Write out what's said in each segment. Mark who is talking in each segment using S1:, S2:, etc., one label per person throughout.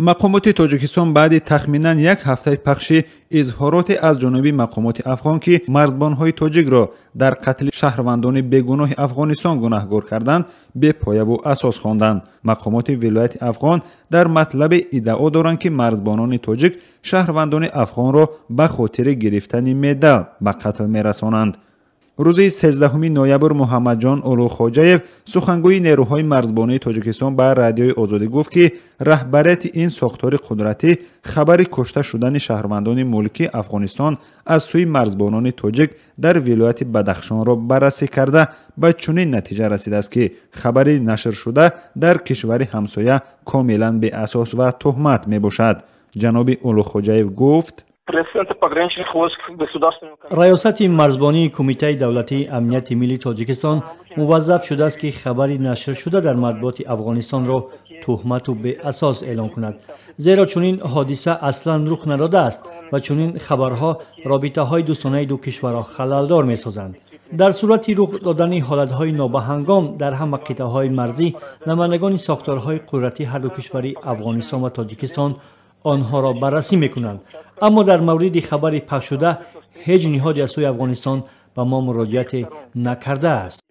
S1: Мақомоти Тоҷикистон баъди тахминан як ҳафтаи пахши изҳороте аз ҷониби мақомоти афғон, ки марзбонҳои тоҷикро дар қатли шаҳрвандони бегуноҳи Афғонистон гунаҳгор карданд, бепояву асос хонданд. Мақомоти вилояти Афғон дар матлабе иддао доранд, ки марзбонони тоҷик шаҳрвандони афғонро ба хотири гирифтани медал ба қатл мерасонанд. Рӯзи 13 ноябр Муҳаммадҷон Улуғхоҷаев, сухангӯи нерӯҳои марзбонии Тоҷикистон, ба Радиои Озодӣ гуфт, ки раҳбарияти ин сохтори қудратӣ хабари кушта шудани шаҳрвандони мулкии Афғонистон аз сӯи марзбонони тоҷик дар вилояти Бадахшонро баррасӣ карда, ба чунин натиҷа расидааст, ки хабари нашршуда дар кишвари ҳамсоя комилан беасос ва туҳмат мебошад. Ҷаноби Улуғхоҷаев гуфт:
S2: Раёсати марзбонии Кумитаи давлатии амнияти миллии Тоҷикистон муваззаф шудааст, ки хабари нашршуда дар матбуоти Афғонистонро туҳмату беасос эълон кунад, зеро чунин ҳодиса аслан рух надодааст ва чунин хабарҳо робитаҳои дӯстонаи ду кишварро халалдор месозанд. Дар сурати рух додани ҳолатҳои нобаҳангом дар ҳама қитъаҳои марзӣ намояндагони сохторҳои қудратии ҳарду кишвари Афғонистон ва Тоҷикистон онҳоро баррасӣ мекунанд. Аммо дар мавриди хабари пахшшуда ҳеҷ ниҳоде аз сӯи Афғонистон ба мо муроҷиате накардааст.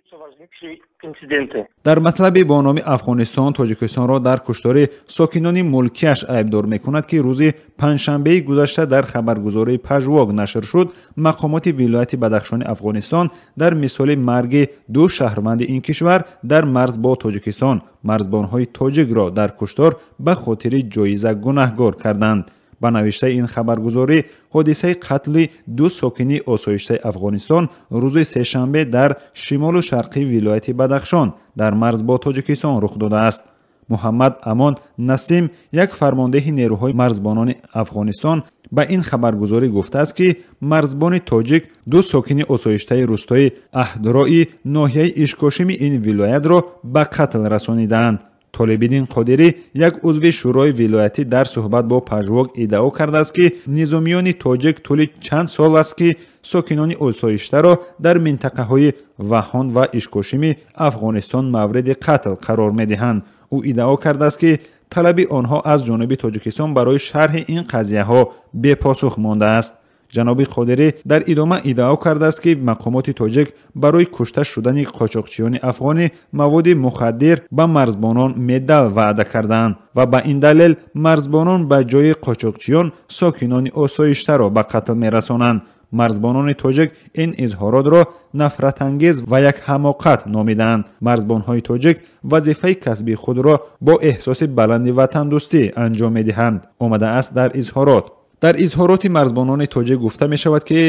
S1: Дар матлабе бо номи «Афғонистон Тоҷикистонро дар куштори сокинони мулкияш айбдор мекунад», ки рӯзи панҷшанбеи гузашта дар хабаргузории Пажвок нашр шуд, мақомоти вилояти Бадахшони Афғонистон дар мисоли марги ду шаҳрванди ин кишвар дар марз бо Тоҷикистон марзбонҳои тоҷикро дар куштор ба хотири ҷоиза гунаҳгор карданд. Ба навиштаи ин хабаргузорӣ, ҳодисаи қатли ду сокини осоиштаи Афғонистон рӯзи сешанбе дар шимолу шарқии вилояти Бадахшон дар марз бо Тоҷикистон рух додааст. Муҳаммад Амон Насим, як фармондеҳи нерӯҳои марзбонони Афғонистон, ба ин хабаргузорӣ гуфтааст, ки марзбони тоҷик ду сокини осоиштаи рӯстои Аҳдрои ноҳияи Ишкошими ин вилоятро ба қатл расонидаанд. Толибиддин Қодирӣ, як узви шӯрои вилоятӣ, дар суҳбат бо Пажвок иддао кардааст, ки низомиёни тоҷик тӯли чанд сол аст, ки сокинони осоиштаро дар минтақаҳои Ваҳон ва Ишкошими Афғонистон мавриди қатл қарор медиҳанд. Ӯ иддао кардааст, ки талаби онҳо аз ҷониби Тоҷикистон барои шарҳи ин қазияҳо бепосух мондааст. Ҷаноби Қодирӣ дар идома иддао кардааст, ки мақомоти тоҷик барои кушта шудани қочоқчиёни афғонӣ маводи мухаддир ба марзбонон медал ваъда кардаанд ва ба ин далел марзбонон ба ҷои қочоқчиён сокинони осоиштаро ба қатл мерасонанд. Марзбонони тоҷик ин изҳоротро нафратангез ва як ҳамоқат номидаанд. Марзбонҳои тоҷик вазифаи касбии худро бо эҳсоси баланди ватандӯстӣ анҷом медиҳанд, омадааст дар изҳорот. Дар изҳороти марзбонони тоҷик гуфта мешавад, ки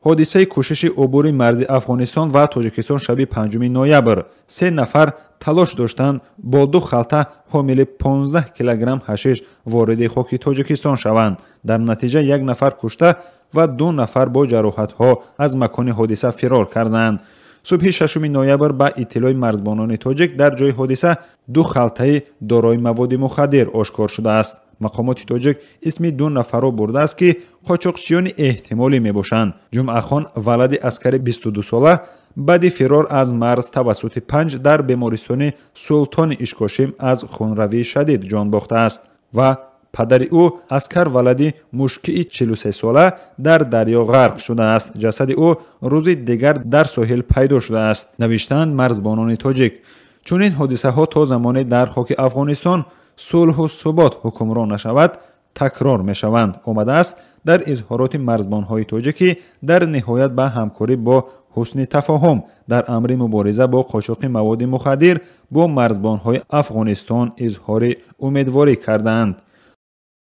S1: ҳодисаи кӯшиши убури марзи Афғонистон ва Тоҷикистон шаби 5 ноябр се нафар талош доштанд бо ду халта ҳомили 15 килограмм ҳашиш вориди хоки Тоҷикистон шаванд. Дар натиҷа як нафар кушта ва ду нафар бо ҷароҳатҳо аз макони ҳодиса фирор карданд. Субҳи 6 ноябр, ба иттилои марзбонони тоҷик, дар ҷои ҳодиса ду халтаи дорои маводи мухаддир ошкор шудааст. Мақомоти тоҷик исми ду нафарро бурдааст, ки қочоқчиёни эҳтимолӣ мебошанд. Ҷумъахон валади Аскари 22сола баъди фирор аз марз тавассути Панҷ дар бемористони Султони Ишкошим аз хунравии шадид ҷон бохтааст ва падари ӯ Аскар валади Мушкии 43сола дар дарё ғарқ шудааст. Ҷасади ӯ рӯзи дигар дар соҳил пайдо шудааст, навиштаанд марзбонони тоҷик. Чунин ҳодисаҳо то замоне дар хоки Афғонистон сулҳу субот ҳукмрон нашавад, такрор мешаванд, омадааст дар изҳороти марзбонҳои тоҷикӣ. Дар ниҳоят ба ҳамкорӣ бо ҳусни тафоҳум дар амри мубориза бо қочоқи маводи мухаддир бо марзбонҳои Афғонистон изҳори умедворӣ кардаанд.